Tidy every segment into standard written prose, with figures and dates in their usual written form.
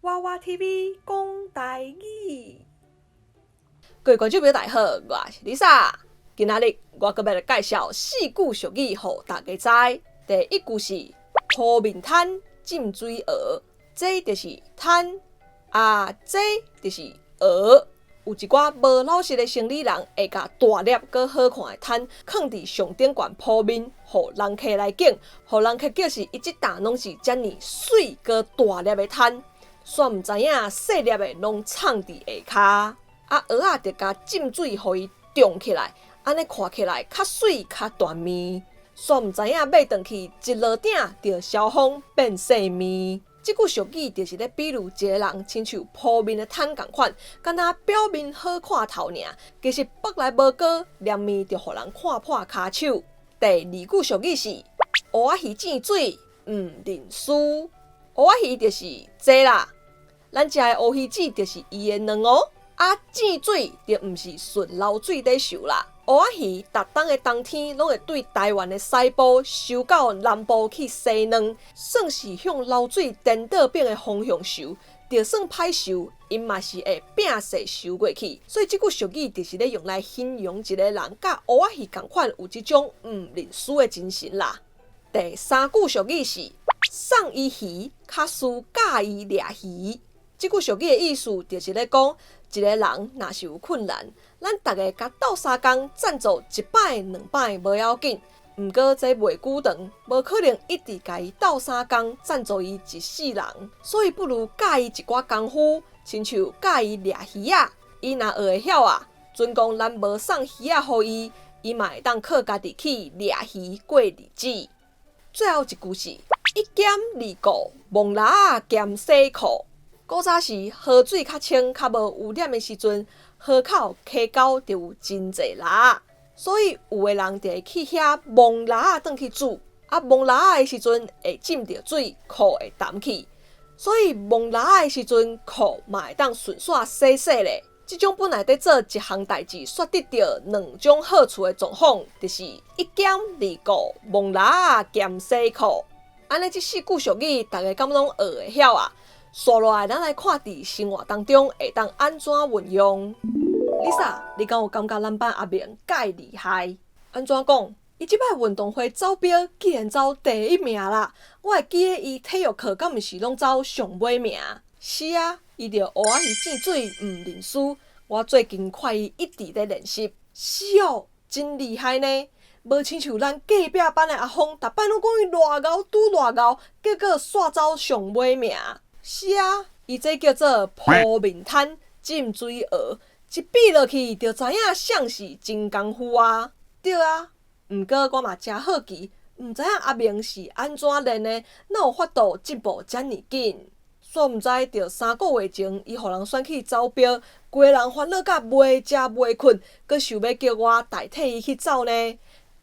娃娃 TV 講台語。各位觀眾朋友大家好，我是 Lisa。今仔日我閣欲來介紹四句俗語，予大家知。第一句是鋪面攤浸水蚵，這就是攤啊，這就是蚵。有一寡無老實的生理人，會共大粒閣好看的攤囥佇上頂懸鋪面，予人客來揀，予人客叫是伊這擔攏是遮爾媠閣大粒的攤，煞毋知影細粒的攏藏佇下跤。啊，蚵仔就共浸水，予伊脹起來，按呢看起來較媠較大面，煞毋知影買轉去一落鼎就消風變細麵。這句俗語就是咧比喻一个人親像鋪面的攤仝款，敢若表面好看頭爾，其實腹內無膏，連麵就予人看破跤手。第二句俗語是烏仔魚糋水，毋認輸。烏仔魚就是這啦，咱食的烏魚子就是伊的卵哦。啊，糋水就毋是順流水咧游啦。烏仔魚逐冬的冬天，攏會對台灣的西部游到南部去生卵，算是向流水顛倒反的方向游，就算歹游，𪜶嘛是會拚勢游過去。所以這句俗語就是咧用來形容一个人佮烏仔魚仝款有這種毋認輸的精神啦。第三句俗語是送伊魚，較輸教伊掠魚。這句俗語的意思就是咧講，一个人若是有困難，咱逐家共鬥相共贊助一擺兩擺無要緊，毋過這袂久長，無可能一直共伊鬥相共贊助伊一世人，所以不如教伊一寡功夫，親像教伊掠魚仔，伊若學會曉啊，準講咱無送魚仔予伊，伊嘛會當靠家己去掠魚過日子。最後一句是一兼二顧，摸蜊仔兼洗褲。古早時河水較清、較無污染的時陣，河口溪溝就有真濟蜊仔，所以有的人就會去遐摸蜊仔轉去煮。啊，摸蜊仔的時陣會浸著水，褲會澹去，所以摸蜊仔的時陣褲嘛會當順紲洗洗咧。這種本來佇做一項代誌，煞得著兩種好處的狀況，就是一兼二顧，摸蜊仔兼洗褲。按呢，這四句俗語，大家敢攏學會曉啊？紲落來，咱來看佇生活當中會當按怎運用。Lisa，你敢有感覺咱班阿明蓋厲害？按怎講？伊這擺運動會走標竟然走第一名啦！我會記得伊體育課敢毋是攏走上尾名？是啊，伊著烏仔魚糋水毋認輸。我最近看伊一直咧練習，是哦，真厲害呢！無親像咱隔壁班的阿峰，逐擺攏講伊偌𠢕拄偌𠢕，結果煞走上尾名。是啊，伊這叫做鋪面攤浸水蚵，一比落去就知影誰是真功夫啊！對啊，毋過我嘛誠好奇，毋知影阿明是按怎練的，哪有法度進步遮爾緊？煞毋知著三個月前，伊予人選去走標，規个人煩惱甲袂食袂睏，閣想欲叫我代替伊去走呢。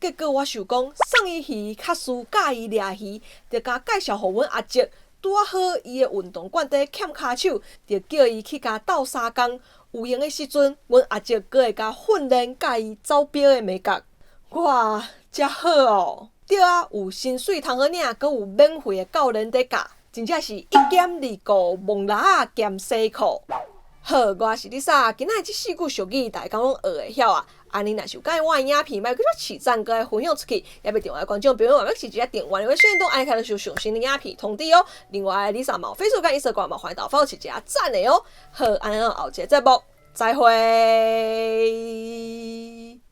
結果我想講，送伊魚較輸教伊掠魚，就共介紹予阮阿叔。拄仔好，伊的運動館底欠跤手，就叫伊去共鬥相共。有閒的時陣，阮阿叔閣會共訓練教伊走標的眉角。哇，遮好哦！對啊，有薪水通好領，閣有免費的教練佇教，真正是一兼二顧，摸蜊仔兼洗褲。好，我是 Lisa，今仔日這四句俗語，大家敢攏學會曉啊？按呢若是有佮意我的影片，莫閣捌讚，閣愛分享出去，猶未訂閱的觀眾朋友，嘛欲直接訂閱，因為雖然都按開著上新的影片通知哦。另外，Lisa 嘛有 Facebook 佮 Instagram 嘛歡迎到 follow 一下讚的哦。好，按呢後一個節目再會。